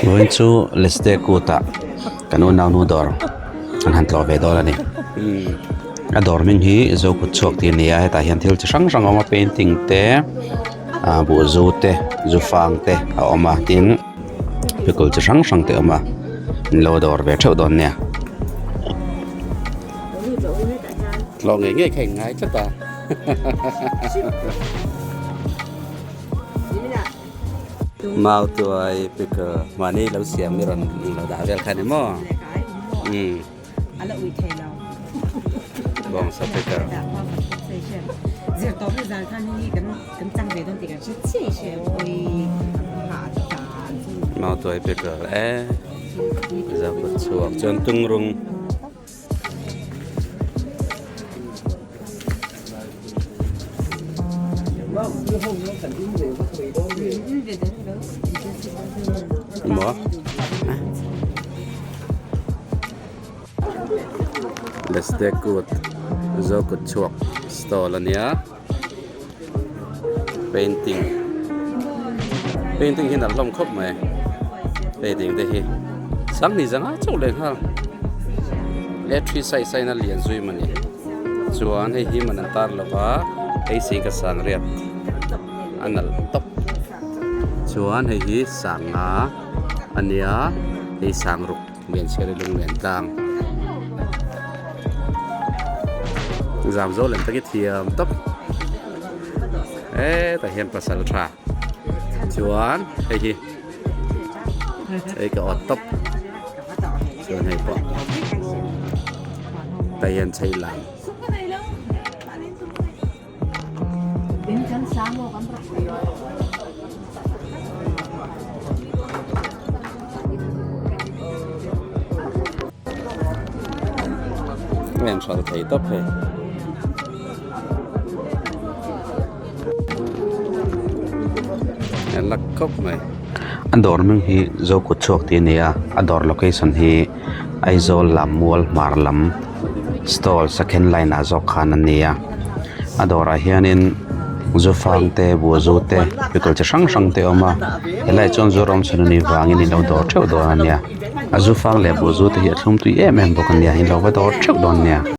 Vawiin chu Leste kut ah kan unau nu dawr an han tlawh ve dawn a ni. A dawr hming hi zo kut chhuak tih a ni a hetah hian thil chi hrang hrang a awm a painting te ah buhzu te zu fang te a awm a tin pickle chi hrang hrang te a awm a in lo dawr ve theuh dawn nia. Tlawh ngei ngei kha in ngai tlat a. Mau tuai pickle mahni lo siam i rawn lo dah vel kha ni maw? Umm. Bawngsa pickle. Mau tuai pickle e zakut chhuak chuan tungrung. Maw Leste kut zo kut chhuak stall a nia painting painting hi nalh hlawm khawp mai painting te hi sanghnih zanga chauh leh nghal a three size a in a lian zui mawni chuan hei hi man an tar lova hei si ka sang riat a nalh tawp chuan hei hi sanga a nia hei sang ruk. Lianchhiari lunglen tlang zam zo lem tak hi thiam tawp hetah hian pasal tha chuan hei hi hei ka awt tawp chuan hei pawh tah hian chei lam. A inhralh thei tawp hei. A luck khawp mai. A dawr hming hi zo kut chhuak tih a ni a a dawr location hi Aizawl lam mual hmar lam stall second line ah zawk khan a ni a a dawrah hianin zu fang te buazu te pickle chi hrang hrang te a awm a helaiah chuan zu rawng chhun anih vangin in lo dawr theuh dawn a nia a zu fang leh buazu te hi a thlum tui em em bawk a nia in lo va dawr theuh dawn a nia.